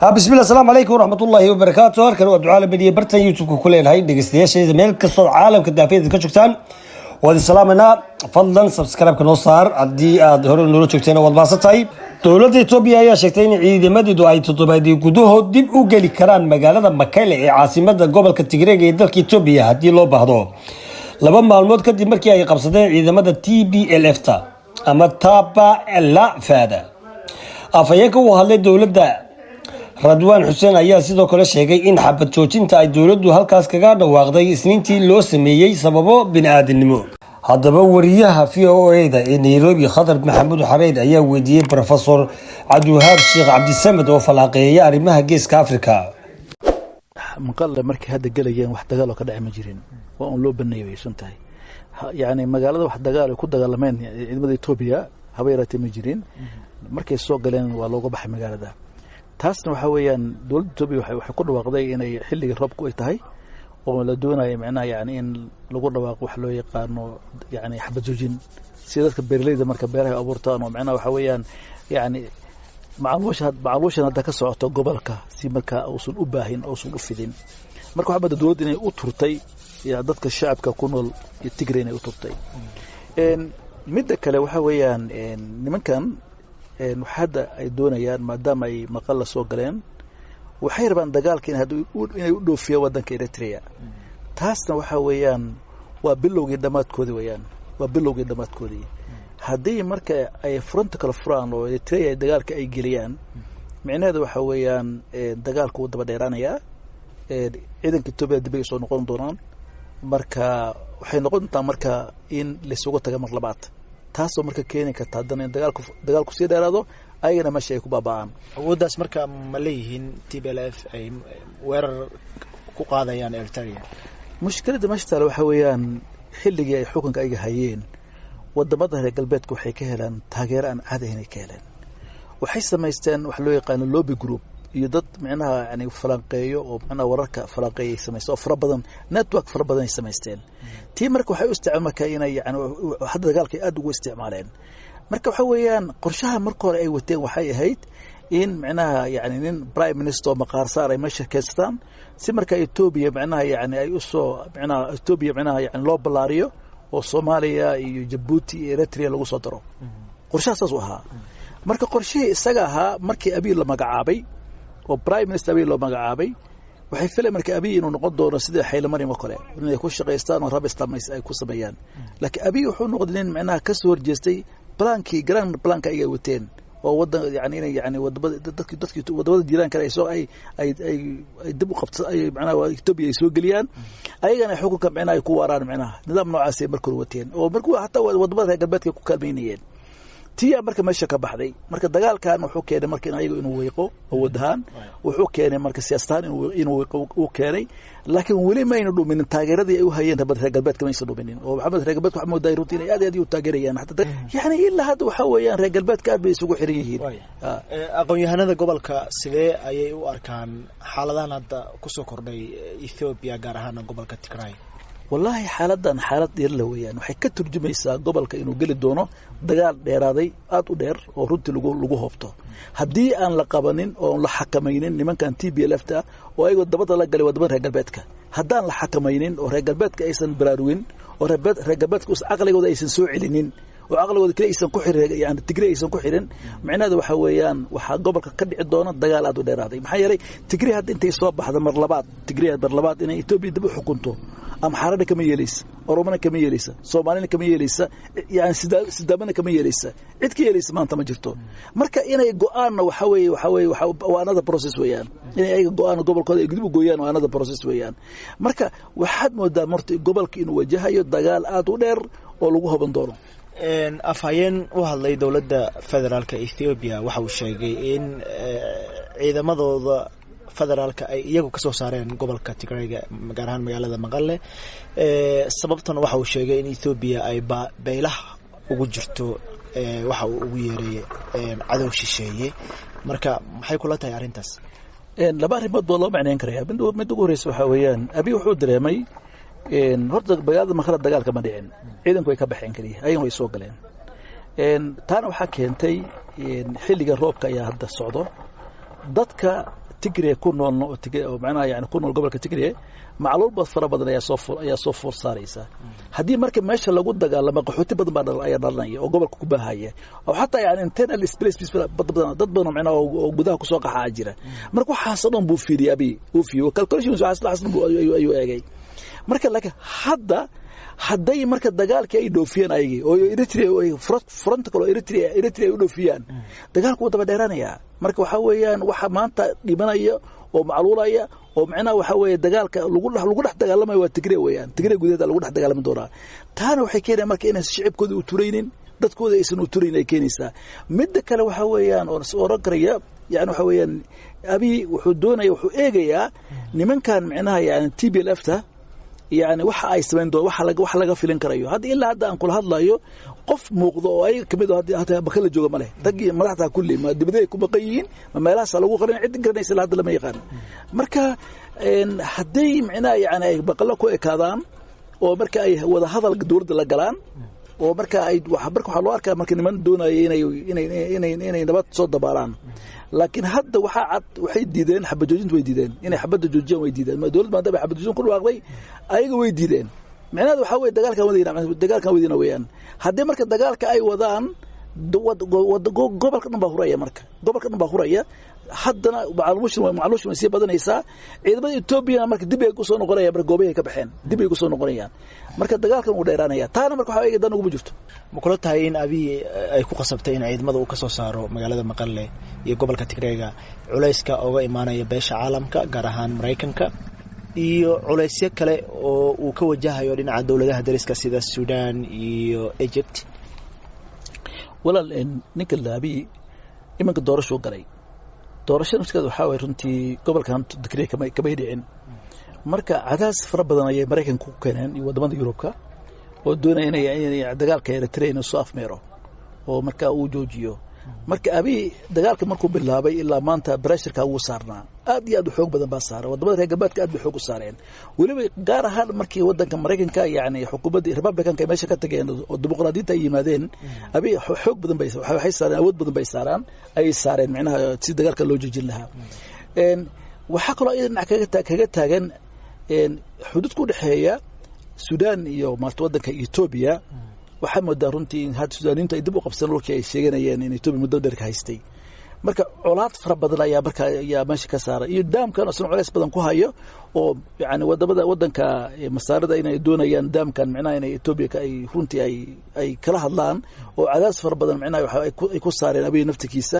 Bismillah, asalaamu calaykum waraxmatullaahi wabarakaatu. Halkan waa Ducaala Bediye, bartan YouTube-ka ku leenahay. Dhegeystayaasheeda meel kastoo caalamka daafiyada ka joogtaan, waad islaamaynaa. Fadlan subscribe-ka noo saar. Haddii aad hore noola joogteen, waad mahadsan tahay. Dowladda Etoobiya ayaa sheegtay in ciidamadeedu ay 7 toddobaadyo gudahood dib u geli karaan magaalada Makele ee caasimada gobolka Tigreega ee dalka Etoobiya haddii loo baahdo, 2 maalmood kadib markii ay qabsadeen ciidamada TPLF ta ama Taba Lafada. Afhayeenka u hadlay dowladda, Radwaan Xuseen, ayaa sidoo kale sheegay in xabad joojinta ay dowladdu halkaas kaga dhawaaqday Isniintii loo sameeyey sababo bini-aadamnimo. Haddaba, wariyaha VOA da ee Nairobi, Khadar Maxamuud Xareyd, ayaa weydiiyey Professor Cabdiwahaab Sheekh Cabdisamed oo falanqeeya arrimaha Geeska Africa. Maqalle markay hadda gelayeen, wax dagaal oo ka dhaci ma jirin. Waa un loo baneeyay, way sun tahay. Yacni magaalada wax dagaal ay ku dagaalameen ciidamada Etoobiya haba yaraatee ma jirin. Markay soo galeen waa looga baxay magaalada. Taasna waxaa weeyaan, dowladda Etoobiya waxay ku dhawaaqday inay xilligii roobku ay tahay oo la doonayo macnaha yani in lagu dhawaaqo wax loo yaqaano yani xabad joojin, si dadka beeraleyda marka beeraha ay abuurtaan, oo macnaha waxaa weeyaan yani macaluushan hadda ka socoto gobolka si markaa uusan u baahin, uusan u fidin. Marka waxaa moodaa dowladda inay u turtay dadka shacabka ku nool Tigray, inay u turtay. Midda kale waxaa weeyaan, nimankan waxa hadda ay doonayaan, maadaama ay Maqalla soo galeen, waxay rabaan dagaalka inay u dhoofiyaan waddanka Eritrea. Taasna waxaa weeyaan waa bilowgii dhammaadkoodii weeyaan, waa bilowgii dhammaadkoodii. Haddii marka ay furanta kala furaan oo Eritrea dagaalka ay geliyaan, micnaheedu waxaa weeyaan dagaalku wuu daba dheeraanayaa, ciidanka Etoobiya dib ay soo noqon doonaan. Marka waxay noqon doontaa marka in laisugu taga mar labaad, taasoo marka keeni karta haddana in dagaalku sii dheeraado, ayagana meesha ay ku baaba'aan. Awooddaas marka ma leeyihiin TPLF ay weerar ku qaadayaan Eritrea? Mushkiladda meesha taale waxaa weeyaan, xilligii ay xukunka ayaga hayeen, wadamada reer galbeedka waxay ka heleen taageero aan caadi ahayn ay ka heleen. Waxay samaysteen wax loo yaqaano lobby group iyo dad micnaha yani falanqeeyo oo micnaha wararka falanqeeya ay samaysteen oo fara badan, network fara badan ay samaysteen. Tii marka waxay u isticmaal marka inay yani hadda dagaalka ay aad ugu isticmaaleen. Marka waxa weeyaan, qorshaha marka hore ay wateen waxay ahayd in micnaha yani nin prime minister oo maqaar saar ay meesha keenstaan, si marka Etoobiya micnaha yani ay usoo micnaha Etoobiya micnaha yani loo ballaariyo oo Soomaaliya iyo Jabuuti iyo Eritrea lagu soo daro. Qorshaha saas u ahaa. Marka qorshihii isaga ahaa, markii Abiy la magacaabay oo prime minister Abiy loo magacaabay, waxay filayn marka Abiy inuu noqon doono sidii Xaylomaryam oo kale, inay ku shaqaystaan oo rubber stamp ay ku sameeyaan. Laakiin Abiy wuxuu noqday nin micnaha ka soo horjeestay plankii, grand planka ay wateen, oo wadan yani inay yani wadamada dadkii wadamada jiiraanka ay soo ay dib u qabta, ay macnaha Etoobiya ay soo geliyaan, ayagana xukunka micnaha ay ku waaraan. Micnaha nidaam noocaas ay marka hore wateen oo markuu hataa wadamada reer galbeedka ku kaalmaynayeen. Tiyaa marka meesha ka baxday. Marka dagaalkan wuxuu keenay marka in ayaga inuu wiiqo awood ahaan, wuxuu keenay marka siyaasad ahaan inuu wiiqo uu keenay. Laakiin weli ma ayna dhuminin taageeradii ay u hayeen reer galbeedka, ma aysan dhuminin. Oo maxamed, reer galbeedka waxaa moodaa runtii inay aad iyo aad u taageerayaan hataa yani ilaa hadda. Waxaa weeyaan, reer galbeedka aad bay isugu xiran yihiin. Aqoon-yahanada gobolka sidee ayay u arkaan xaaladahan hadda kusoo kordhay Ethiopia, gaar ahaan gobolka Tigray? Wallaahi, xaaladdan xaalad dheerla weeyaan. Waxay ka turjumaysaa gobolka inuu geli doono dagaal dheeraaday, aad u dheer, oo runtii lagu hoobto haddii aan la qabanin oon la xakamaynin nimankan TPLF ta oo ayagoo dabada la galay wadamada reer galbeedka. Haddaan la xakamaynin oo reer galbeedka aysan baraarugin oo reer galbeedka caqligooda aysan soo celinin oo caqligooda keli aysan ku xirin, yani Tigray aysan ku xirin, micnaheedu waxa weeyaan waxaa gobolka ka dhici doona dagaal aad u dheeraaday. Maxaa yeelay, Tigray hadda intay soo baxda mar labaad, Tigray mar labaad inay Etoobiya dib u xukunto, Amxaarana kama yeelaysa, Oromana kama yeelaysa, Soomaalina kama yeelaysa, yani Sidaamana kama yeelaysa. Cid ka yeelaysa maanta ma jirto. Marka inay go-aanna waxa weeye waa another process weeyaan. Inay ayaga go-aan gobolkooda ay dib u gooyaan waa another process weeyaan. Marka waxaad moodaa marta gobolka inuu wajahayo dagaal aad u dheer oo lagu hoban doono. Afhayeen u hadlay dowladda federaalka Ethiopia waxa uu sheegay in ciidamadooda federaalka ay iyagu kasoo saareen gobolka Tigrayga, gaar ahaan magaalada Maqale. Sababtana waxa uu sheegay in Ethiopia ay baylaha ugu jirto waxa uu ugu yeeray cadow shisheeye. Marka maxay kula tahay arrintaas? Laba arrimood baa loo macneyn karaya. Mid ugu horeysa waxaa weeyaan, Abiy wuxuu dareemay horta magaalada Maqale dagaalka ma dhicin, ciidanku way ka baxeen keliya, ayagana way soo galeen. Taana waxaa keentay xilliga roobka ayaa hadda socdo. Dadka Tigray ku nool oo macnaha yani ku nool gobolka Tigray macluul bad fara badan ayaa soo foor saaraysa. Haddii marka meesha lagu dagaalamo, qaxooti badan baa ayaa dhalanaya oo gobolka ku baahaya, oo xataa yani internal displacement badan, dad badan macnaha oo gudaha kusoo qaxaa jira. Marka waxaas oo dhan buu fiiriyay Abiy, uu fiiriyay calculations, waxaas dhan ayuu eegay. Marka laakiin hadda hadday marka dagaalkii ay dhoofiyeen ayagii oo Eritrea ay front kale oo Eritrea ay u dhoofiyaan, dagaalku wuu daba dheeraanayaa. Marka waxaa weeyaan waxa maanta dhimanaya oo macluulaya oo macnaha waxaa weeye dagaalka lagu dhex dagaalamayo waa Tigray weeyaan. Tigray gudaheeda lagu dhex dagaalami doonaa. Taana waxay keenaya marka inaysan shicibkooda u turaynin, dadkooda aysan u turayn ay keenaysaa. Midda kale waxaa weeyaan oo oran karaya, yani waxa weeyaan Abiy wuxuu doonaya, wuxuu eegayaa nimankan micnaha yani TPLF ta, yani waxa ay samayn doon, waxa laga filin karayo. Hadda ilaa hadda aan kula hadlayo, qof muuqdo oo ayaga kamid ah hadda Makala jooga ma leh. Raggii madaxda kulli ma dibaday ku maqan yihiin, ma meelahaas lagu qarin, cid garanaysa ilaa hadda lama yaqaan. Marka hadday micnaha yani ay Maqalo ku ekaadaan oo marka ay wada hadal dowladda la galaan oo marka ay marka waxaa loo arkaa marka niman doonaya inay nabad soo dabaalaan. Laakiin hadda waxaa cad, waxay diideen xabad joojinta, way diideen inay xabadda joojiyaan, way diideen. Dowladda maadaama xabad joojin ku dhawaaqday, ayaga way diideen. Micnaheedu waxaa weye dagaalkan wadayna, dagaalkan wadayna weeyaan. Haddii marka dagaalka ay wadaan, gobolka dhan baa huraya. Marka gobolka dhan baa huraya. Haddana macluushin way sii badanaysaa. Ciidamada Etoobiyana marka dib ay kusoo noqonayaan, marka goobahay ka baxeen dib ay kusoo noqonayaan. Marka dagaalkan wuu dheeraanaya. Taana marka waxaa eega dan uguma jirto. Ma kula tahay in Abiy ay ku qasabtay in ciidamada uu ka soo saaro magaalada Maqale iyo gobolka Tigreega culayska oga imaanaya beesha caalamka, gaar ahaan Maraykanka, iyo culaysyo kale oo uu ka wajahayo dhinaca dowladaha dariska sida Sudan iyo Egypt? Walaal, ninka Abiy iminka doorashuu galay. Doorashada nafskeeda waxaa waye runtii gobolkan Tigray kamay dhicin. Marka cadaas fara badan ayay Maraykanka ku keeneen iyo waddamada Yurubka oo doonaya inay dagaalka Eritrea inuu soo afmeero oo marka uu joojiyo. Marka Abiy dagaalka markuu bilaabay ilaa maanta pressureka wuu saarnaa, aad iyo aad u xoog badan baa saaran. Waddamada reer galbeedka aad bay xoog u saareen, weliba gaar ahaan markii waddanka Maraykanka yani xukuumaddii Republicanka ay meesha ka tageen oo dimuqraadiyiinta ay yimaadeen. Abiy xoog badan bay waxay saareen, awood badan bay saaraan, ayay saareen micnaha si dagaalka loo joojin lahaa. Waxaa kaloo iyada dhinac kaga taagan xuduudka u dhexeeya Sudan iyo maarta waddanka Etoobiya. Waxaa moodaa runtii in hadda Sudaaniyiintu ay dib u qabsan dhulkii ay sheeganayeen in Etoobiya muddo dheer ka haystay. Marka colaad fara badan ayaa marka ayaa meesha ka saaray, iyo daamkan isna culays badan ku hayo oo yani wadamada waddanka Masaarida inay doonayaan daamkan micnaha inay Etoobiya ay runtii ay kala hadlaan oo cadaas fara badan micnaha ay ku saareen Abiy naftikiisa.